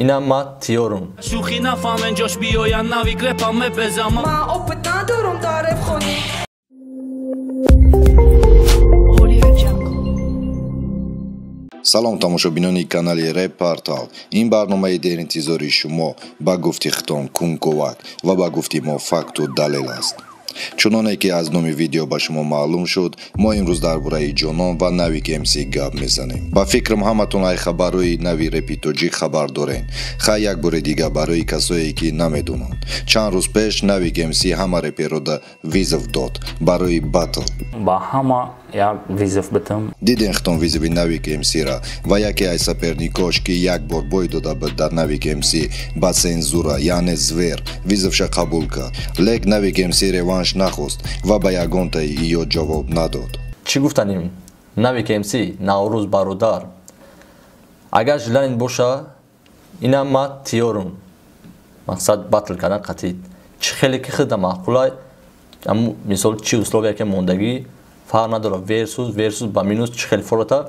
Ина ма тиёрум. Шӯхӣ нафаҳмен ҷош биёян Навик репам мепезам. Ман опыт надорам дар репхонӣ. Салом тамошобинони канали Реп Портал. Ин барномаи деринтизори шумо ба гуфти хитон кунковак ва ба гуфти мо факту далел аст. Чуноне ки аз номи видео ба шумо маълум шуд, мо имрӯз дар бораи Ҷонон ва Навик МС гап мезанем. Ба фикрам ҳаматон ай хабарҳои нави репи тоҷик хабар дорен. Хай як бори дига барои касое ки намедонанд. Чанд рӯз пеш Навик МС ҳама реперода вызов дод барои батл. Ба ҳама як вызов битам. Диден хитон вызови Навик МС-ра ва яке аз соперникош ки як бор бой дода буд дар Навик МС ба сензура, яъне звер, вызовша қабул кард. Лек Навик МС реванш нахост ва ба ягонтаи иё ҷавоб надод. Чӣ гуфтанем? Навик МС, Наврӯз бародар. Агар желание боша, ина ма тиёрум. Мақсад батл кардан қатъӣ. Чӣ хеле ки худа маъқулай, аммо мисол чӣ условия ки мондагӣ фарқ надорад, версус ба минус чӣ хеле фората.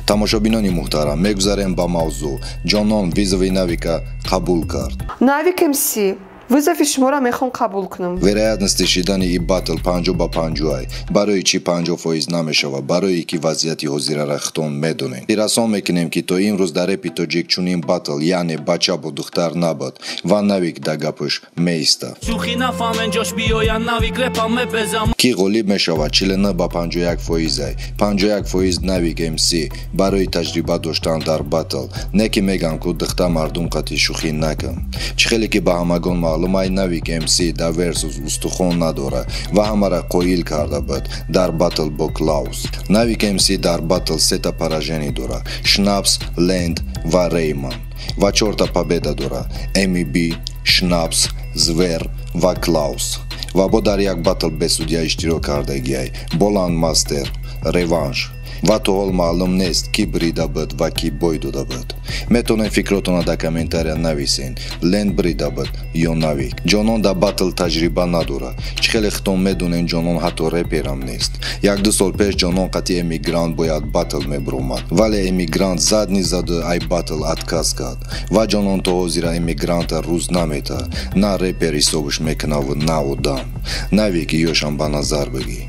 Тамошобинони муҳтарам, мегузарем ба мавзӯъ. Ҷонон вызови Навика қабул кард. Навик МС, вызови шуморо мехоҳам қабул кунам. Вероятности шидани и батл 50-50 ай. Барои чӣ 50% намешавад? Барое ки вазъияти ҳозирара хитон медонем. Расон мекунем ки то имрӯз дар репи тоҷик чунин батл, яъне бача бо духтар набуд ва Навик да гапаш меиста. Шӯхӣ нафаҳмен ҷош биёян Навик репам мепезам. Ки ғолиб мешавад 49-51 ай. 51% Навик МС барои таҷриба доштан дар батл. Не ки мегам ку духта мардум қатъи шӯхӣ накун. Чӣ хеле ки ба ҳамагон маълумай Навик МС дар версус устухон надора ва ҳамара қоил карда буд дар батл бо Клаус. Навик МС дар батл сета поражение дора: Шнапс, Ленд ва Рейман, ва чорта победа дора: МБ, Шнапс, Звер ва Клаус. Ва бо дар як батл бе судья иштирок кардагиай Боланд Мастер реванш. Ва то ҳол маълум нест ки брида буд ва ки бой дода буд. Метавонед фикротонро дар комментария нависен, Ленд брида буд ё Навик. Ҷонон дар батл таҷриба надорад. Чӣ хеле хитон медонем, Ҷонон ҳатто реперам нест. Як-ду сол пеш Ҷонон қатъи Эмигрант бояд батл мебуромад, вале Эмигрант задний заду ай батл отказ кард ва Ҷонон то ҳозира Эмигранта рӯз наметаҳад. На репер ҳисобаш мекунаву на одам. Навик иёшам ба назар бигӣ.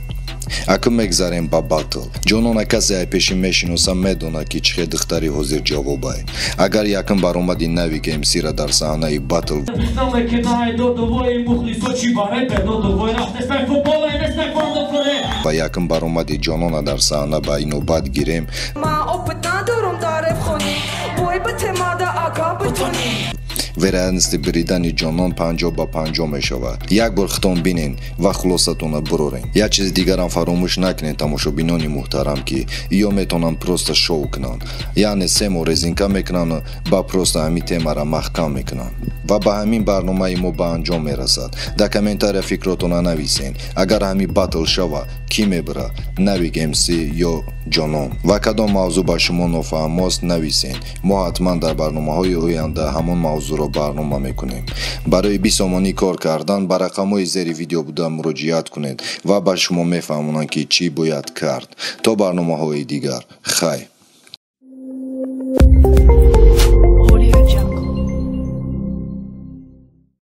Акун мегзарем ба батл. Ҷонона касе ай пеши мешиноса медонад ки чӣ хел духтари ҳозир ҷавобай. Агар якум баромади Навик МС-ра дар саҳнаи батл ва якум баромади Ҷонона дар саҳна ба инобат гирем, Ман опыт надорам дар репхонӣ. Бой битемада ага битонӣ. вероятности бридани Ҷонон 50-50 мешавад. Як бор хитон бинен ва хулосатонро бурорен. Як чизи дигарам фаромӯш накунед, тамошобинони муҳтарам, ки ё метавонанд просто шоу кунанд, яъне се моҳ резинка мекунанд ба просто ҳамин темара маҳкам мекунанд. Ва ба ҳамин барномаи мо ба анҷом мерасад. Дар комментария фикротонро нависен. Агар ҳамин батл шава, кӣ мебара, Навик МС ё Ҷонон? Ва кадом мавзӯъ ба шумо нофаҳмост, нависен. Мо ҳатман дар барномаҳои оянда ҳамон мавзӯъро барнома мекунем. Барои бисомонӣ кор кардан ба рақамҳои зери видео буда муроҷиат кунед ва ба шумо мефаҳмонанд ки чӣ бояд кард. То барномаҳои дигар, хайр.